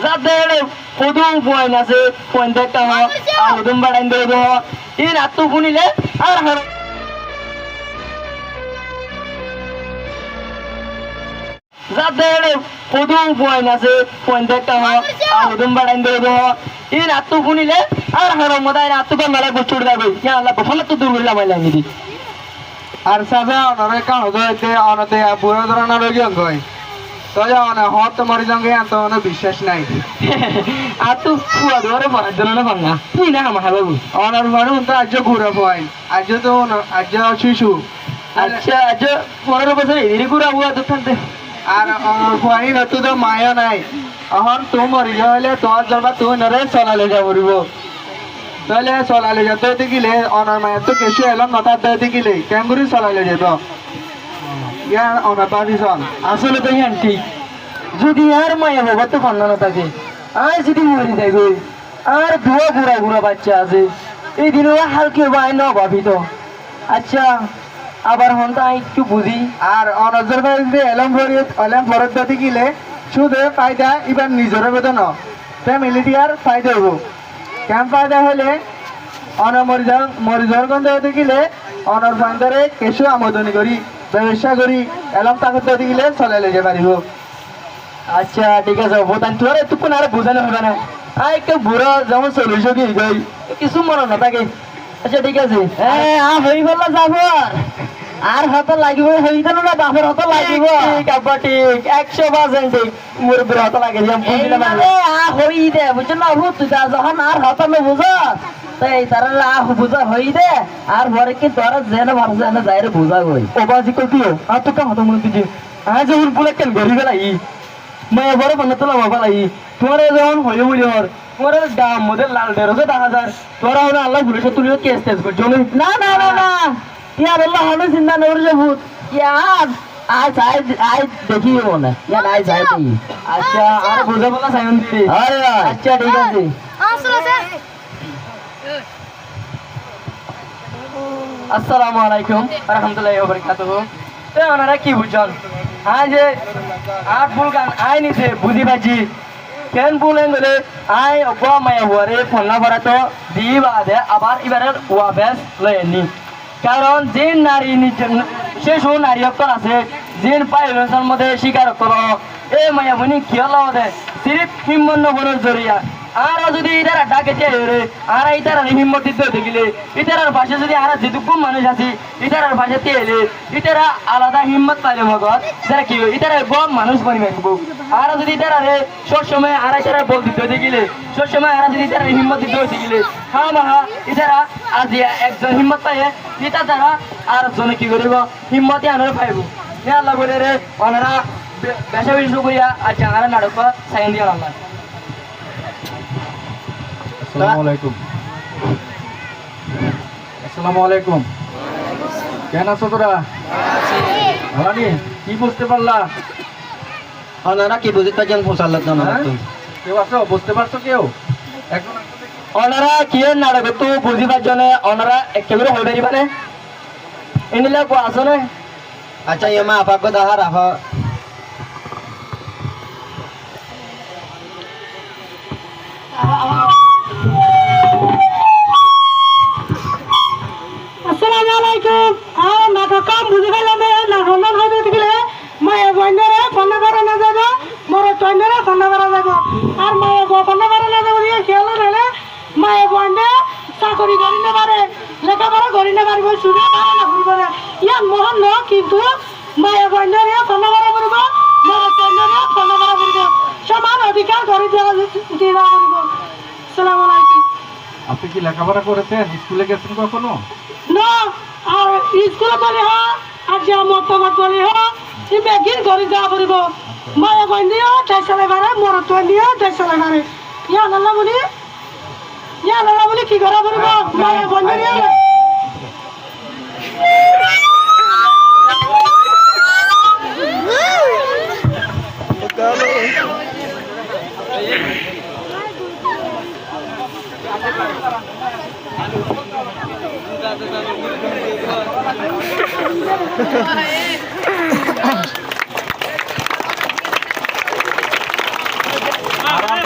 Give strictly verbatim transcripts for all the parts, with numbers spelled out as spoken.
Zade ére hodún fuain asé, fuain de ekká hoó, ar hodún beçain de hodún hoó. Ín attú fúnile ar haram. Zade ére hodún fuain asé, fuain de ekká hoó, ar hodún beçain de hodún hoó. Ín attú fúnile ar haram modá, ín attú gom nalai bucúr dagói. Yá Allah, bofólattú dur gorí lamai lagidi. Ar sáza, onoré ekkán hotá hoité, one te bura dóranor ói giyói. Tóile one hoóñtte mori zañgói, yíanottu onor biccác nái. Añáttu fua duwáre foraidde no fán na. Ki na hama haiba goi? Onor fuain untú aijjó gura fuain. Aijjó to ono, aijjó cícu. Accá, aijjó fonoró bosór ediri gura fua to tánte. Ar onor fuain untú to maa yó nái. Ehón tuñí mori zaa óile tuáñr zolba tuñí inoré solai loi za foribó. Tóile solai loi zaito ói tákile, onor maiyattú kessú elóm no tákto ói tákile, keéngorí solai loi zaito? Yían onor báfi soón. Asóle to yían thík. Zodi añár maiyafuattú fonná no táke, añí zodi mori zaigói, añár duwá gura gura baiccá asé, éi dinor hál ki óibo añí no báfito. Accá, abar hontá añí ekkú buzí. Ar onor zolba zodi elóm fori, elóm foródde tákile, cúde faida íbar nizor óibo de no, femilitiyar faida óibo. Keén faida hoilé, one mori za-, mori zaór gonde tákile, onor fuaindóre kessú amodoni gorí, bebecá gorí, elóm tákte tákile solai loi zai faribó. Accá, thík asé, bóu, añí tuáñre ettókkun aró buzái no fari na. Añí ekká bura, zemon sollic ói giyói, kessú monot no táke. Accá, thík asé. E, añí hoói féllam Zafor. Ar hotá lagibó, hoói de no, bafor hotá lagibó. Thík, thík, abbá, thík, ekcó percent thík. Murubbir hotá lagibó, buzí no fari. Añí hoói de, buijjó né, fut, tui zehón ar hotá no buzós, toi itaráre añí buzái hoói de, ar fore ki tuáñra zeéne faro zeéne zaiyóre buzá goi. Ó bázi, koi diyo, añáttu ekkán hotá mone diyé. Añí ze bul ekkán gorí félaiyi, maiyafuaré fonná tulá félaiyi. Tuáñra zehón hoiyó buli hoór, tuáñra dam modé lal dheró ze dahá zar, tuáñra hone Allah fulicót tuliyó, kes tes goijjó né? Na, na, na, na. Yíanolla honó sinta no goijjó fut. Yían añí sai, añí dekí mone. Yían añí sai de. Accá, ar buzá bolla saiyón de. Ói, ói. Accá, thík asé. Assalamu alaikum wa rahmatullahi wa barakatuhu. Te onora ki buijjón? Añí ze añár bul gán añí nize buzí faijjí. Keén bul hoilé añí uggwá maiyafuaré fonná foraito di baade abar íbaré wafes loi ainní. Karon ziín nari nijjor, cécú nari ókkol asé, ziín violence or modé cíkar ókkol ó, e maiyafuain kiyólla óde, sirif hímmot no bonor zoriya. Añára zodi ítara dhákete aiyóre, añára ítarare hímmot dito dekíle, ítarar facé zodi añára zedukkún manúic así, ítarar facé tíaile, ítara alada hímmot faile mogot, ítara ki, ítara uggwá manúic boni faribó. Añára zodi ítarare sob somoi añára ítarare bol dito dekíle, sob somoi añára zodi ítarare hímmot dito dekíle, hámaha ítara aziya ekzon hímmot faiyé, ítar dara ar ekzone ki goríbo? Hímmot yíanore faibó. Yá Allah bóli re, onora be-, beca beci cúkuriya, aijja añára naçok saiyón diyón Allah. Assalamu alaikum. Assalamu alaikum. Keén asó tora? Bála ni? Ki buzte farla? Onora ki buzí faijjón fusár loi onora ttu? Keu asó, buzte farsó keu? Ekzon asó de ki? Onora kiyór naçokottú buzí faijjón né, onora ekká gorí hoi faribá né? Endilla keu asó né? Accá, yó ma afá gó dahá rafó. Assalamu alaikum. Ar naçokkán buzí failám de, naçokkán hoóde dekíle, maiyafuaindóre fonná fora no zaibo, morotfuaindóre fonná fora zaibo. Ar maiyafua fonná fora no zaibo, yían kiyólla hoilé, maiyafuainde sakori gorí no fare, lekáfora gorí no faribó, cúde fara no foribó de. Yían mohón no, kintu maiyafuaindóre fonná fora foribó, morotfuaindóre fonná fora foribó. Soman odhikar gorí diyá, diyá foribó. Assalamu alaikum. আপনি কি লেখাপড়া করেছেন? স্কুলে গেছেন কখনো? No, ar iskul boli hoó, ar je moktob boli hoó, ibá beggín gorí zaa foribó. Maiyafuainde yó dec solai fare, morotfuainde yó dec solai fare. Yíanolla buli, yíanolla buli ki gorá foribó? Maiyafuainde yó.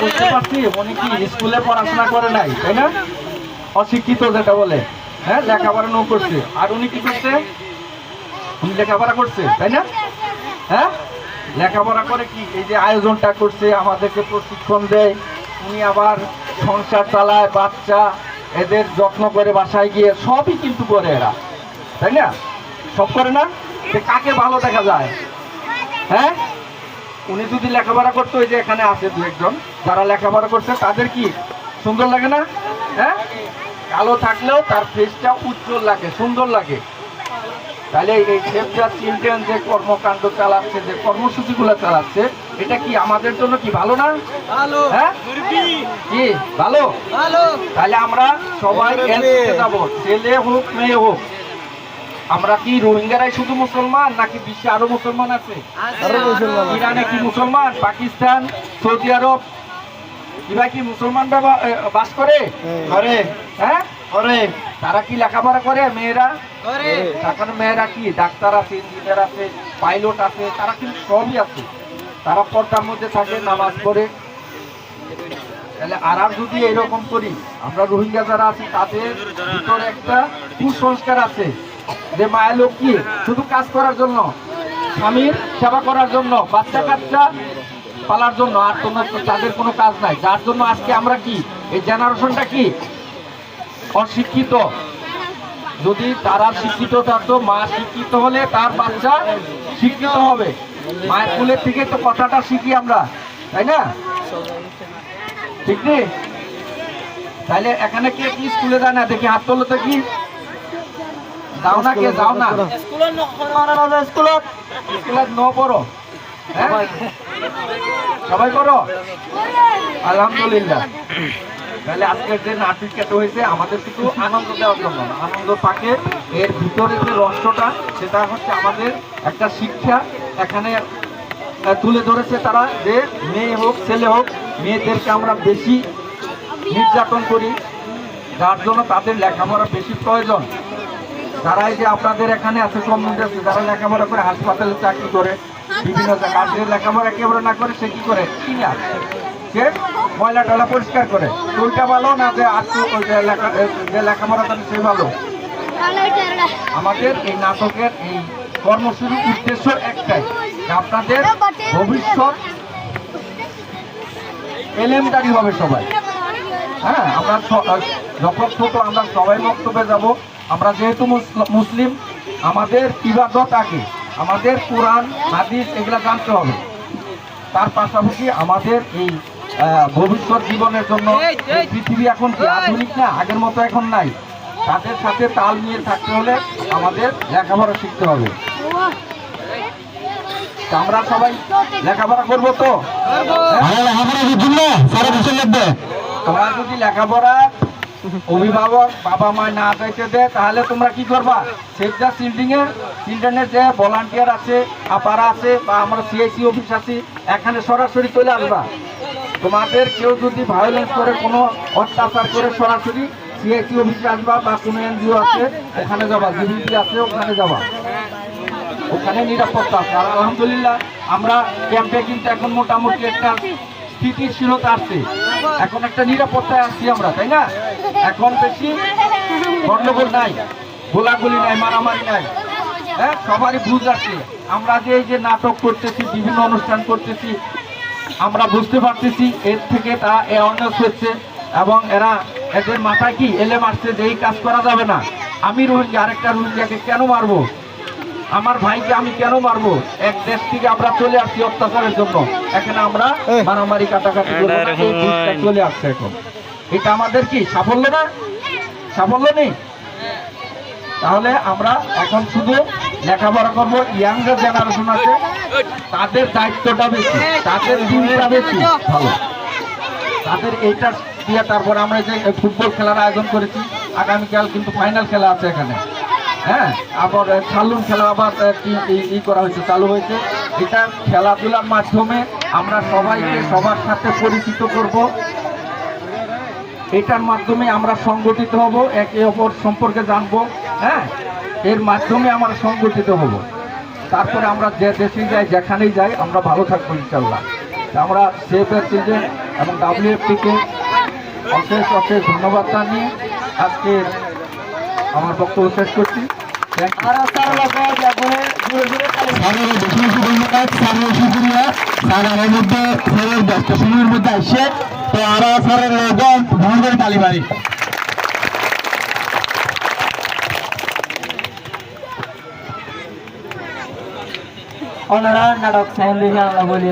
বুঝতে পারছি, উনি কি স্কুলে পড়াশোনা করে নাই, তাই না? অশিক্ষিত যেটা বলে, হ্যাঁ, লেখাপড়া না করছে। আর উনি কি করছে? উনি লেখাপড়া করছে, তাই না? হ্যাঁ, লেখাপড়া করে কি এই যে আয়োজনটা করছে, আমাদেরকে প্রশিক্ষণ দেয়, উনি আবার সংসার চালায়, বাচ্চা এদের যত্ন করে বাসায় গিয়ে সবই কিন্তু করে এরা, তাই না? সব করে না? তো কাকে ভালো দেখা যায়? হ্যাঁ, উনি যদি লেখাপড়া করতো, ওই যে এখানে আছে দু একজন যারা লেখাপড়া করছে, তাদের কি সুন্দর লাগে না? হ্যাঁ, কালো থাকলেও তার ফেসটা উজ্জ্বল লাগে, সুন্দর লাগে। তাহলে এই সেভ দ্য চিলড্রেন যে কর্মকাণ্ড চালাচ্ছে, যে কর্মসূচিগুলো চালাচ্ছে, এটা কি আমাদের জন্য কি ভালো না? ভালো। হ্যাঁ, কি ভালো? ভালো। তাহলে আমরা সবাই ভালো। একসাথে যাবো, ছেলে হোক মেয়ে হোক। আমরা কি রোহিঙ্গারাই শুধু মুসলমান, নাকি বিশ্বে আরো মুসলমান আছে? আরো মুসলমান আছে। ইরানে কি মুসলমান? পাকিস্তান, সৌদি আরব, এরা কি মুসলমানরা বা-, এ, বাস করে? হুম। করে। হ্যাঁ, করে। তারা কি লেখাপড়া করে মেয়েরা? করে। এখন মেয়েরা কি ডাক্তার আছে, ইঞ্জিনিয়ার আছে, পাইলট আছে, তারা কিন্তু সবই আছে। তারা পর্দার মধ্যে থাকে, নামাজ পড়ে। তাহলে আর আর যদি এরকম করি, আমরা রোহিঙ্গা যারা আছি, তাদের ভিতরে একটা কুসংস্কার আছে যে মায়া লোক কি শুধু কাজ করার জন্য, স্বামীর সেবা করার জন্য, বাচ্চা কাচ্চা পালার জন্য, আর কোনো, তাদের কোনো কাজ নাই। যার জন্য আজকে আমরা কি, এই জেনারেশনটা কি অশিক্ষিত। যদি তারা শিক্ষিত থাকতো, মা শিক্ষিত হলে তার বাচ্চা শিক্ষিত হবে। মায়ের কোলের থেকে তো কথাটা শিখি আমরা, তাই না? ঠিক নেই? তাহলে এখানে কে কি স্কুলে যায় না দেখি, হাত তোলো দেখি। যাও না, কে যাও না? স্কুলে ন-, স্কুলে স্কুলে ন পড়ো। হ্যাঁ? সবাই করো? আলহামদুলিল্লাহ। তাহলে আজকের যে নাটকটা হয়েছে, আমাদের শুধু আনন্দ দেওয়ার জন্য না, আনন্দ থাকে, এর ভিতরে যে রহস্যটা, সেটা হচ্ছে আমাদের একটা শিক্ষা। এখানে, আহ, তুলে ধরেছে তারা যে মেয়ে হোক ছেলে হোক, মেয়েদেরকে আমরা বেশি নির্যাতন করি, যার জন্য তাদের লেখাপড়া বেশি প্রয়োজন। যারা এই যে আপনাদের এখানে আছে, সম্বন্ধে আছে, যারা লেখাপড়া করে, হাসপাতালে চাকরি করে, বিভিন্ন জায়গায়, আর যে লেখাপড়া একেবারে না করে, সে কি করে? কিনে আসে। সে ময়লা টয়লা পরিষ্কার করে। তো ওইটা ভালো না যে আর তো ওই যে লেখা-, এ, যে লেখাপড়া করে সে ভালো? আমাদের এই নাটকের এই কর্মসূচির উদ্দেশ্য একটাই, যে আপনাদের ভবিষ্যৎ এলেমদারি হবে সবাই। হ্যাঁ, আমরা স-, যখন ছোট আমরা সবাই মক্তবে যাব, আমরা যেহেতু মুস-, মুসলিম, আমাদের ইবাদত আগে, আমাদের কোরআন, হাদিস এগুলা জানতে হবে। তার পাশাপাশি আমাদের এই, আহ, ভবিষ্যৎ জীবনের জন্য এই, এই পৃথিবী এখন কি আধুনিক না, আগের মতো এখন নাই। তাদের সাথে তাল মিলিয়ে থাকতে হলে আমাদের লেখাপড়া শিখতে হবে। তা আমরা সবাই লেখাপড়া করবো তো? হ্যাঁ? আমরা লেখাপড়া বুঝুন না, সারা বছর লাগবে। তোমরা যদি লেখাপড়া অভিভাবক, বাবা মা না যাইতে দেয়, তাহলে তোমরা কি করবা? সেভ দ্য চিলড্রেন এর, চিলড্রেন এর যে ভলান্টিয়ার আছে, আপারা আছে, বা আমরা সিআইসি অফিস আছি, এখানে সরাসরি চলে আসবা। তোমাদের কেউ যদি ভায়োলেন্স করে, কোনো অত্যাচার করে, সরাসরি সিআইসি অফিসে আসবা, বা কোনো এনজিও আছে, ওখানে যাবা, জিবিপি আছে, ওখানে যাবা। ওখানে নিরাপত্তা আছে। আর আলহামদুলিল্লাহ, আমরা ক্যাম্পে কিন্তু এখন মোটামুটি একটা স্থিতিশীলতা আসছে, এখন একটা নিরাপত্তায় আছি আমরা, তাই না? এখন বেশি গন্ডগোল নাই, গোলাগুলি নাই, মারামারি নাই। হ্যাঁ, সবারই বুঝ আছে। আমরা যে এই যে নাটক করতেছি, বিভিন্ন অনুষ্ঠান করতেছি, আমরা বুঝতে পারতেছি এর থেকে তারা অ্যাওয়ারনেস হচ্ছে, এবং এরা, এদের মাথায় কি এলেম আসছে যে এই কাজ করা যাবে না। আমি রোহিঙ্গা, আরেকটা রোহিঙ্গাকে কেন মারবো? আমার ভাইকে আমি কেন মারবো? এক দেশ থেকে আমরা চলে আসছি অত্যাচারের জন্য, এখানে আমরা এই। মারামারি কাটাকাটি করবো না, এই জিনিসটা চলে আসছে এখন। এটা আমাদের কি সাফল্য না? সাফল্য নেই? তাহলে আমরা এখন শুধু লেখাপড়া করবো, ইয়াং যে জেনারেশন আছে তাদের দায়িত্বটা বেশি, তাদের দিনটা বেশি ভালো। তাদের এইটা দিয়ে তারপরে আমরা এই যে ফুটবল খেলার আয়োজন করেছি, আগামীকাল কিন্তু ফাইনাল খেলা আছে এখানে। হ্যাঁ, আবার, এ, সালুন খেলা আবার, এ, কি, ই, ই করা হয়েছে, চালু হয়েছে। এটা খেলাধুলার মাধ্যমে আমরা সবাইকে সবার সাথে পরিচিত করব। এটার মাধ্যমে আমরা সংগঠিত হব, একে অপর সম্পর্কে জানবো। হ্যাঁ, এর মাধ্যমে আমরা সংগঠিত হব। তারপরে আমরা যে দেশে যাই, যেখানেই যাই, আমরা ভালো থাকবো ইনশাল্লাহ। আমরা সেভ দ্য চিলড্রেন এবং ডাব্লিউএফপি কে অশেষ অশেষ ধন্যবাদ জানিয়ে আজকে আমার বক্তব্য শেষ করছি। Thank you. স্যারের বেশি বেশি ধন্যবাদ, স্যারের শুক্রিয়া। স্যার আমার মধ্যে, স্যারের ব্যস্ত সময়ের মধ্যে আসছে, তো আমরা স্যারের লোকজন ভ্রমণ করে তালি মারি। ওনারা নাটক সাইন দেখে আমরা বলি।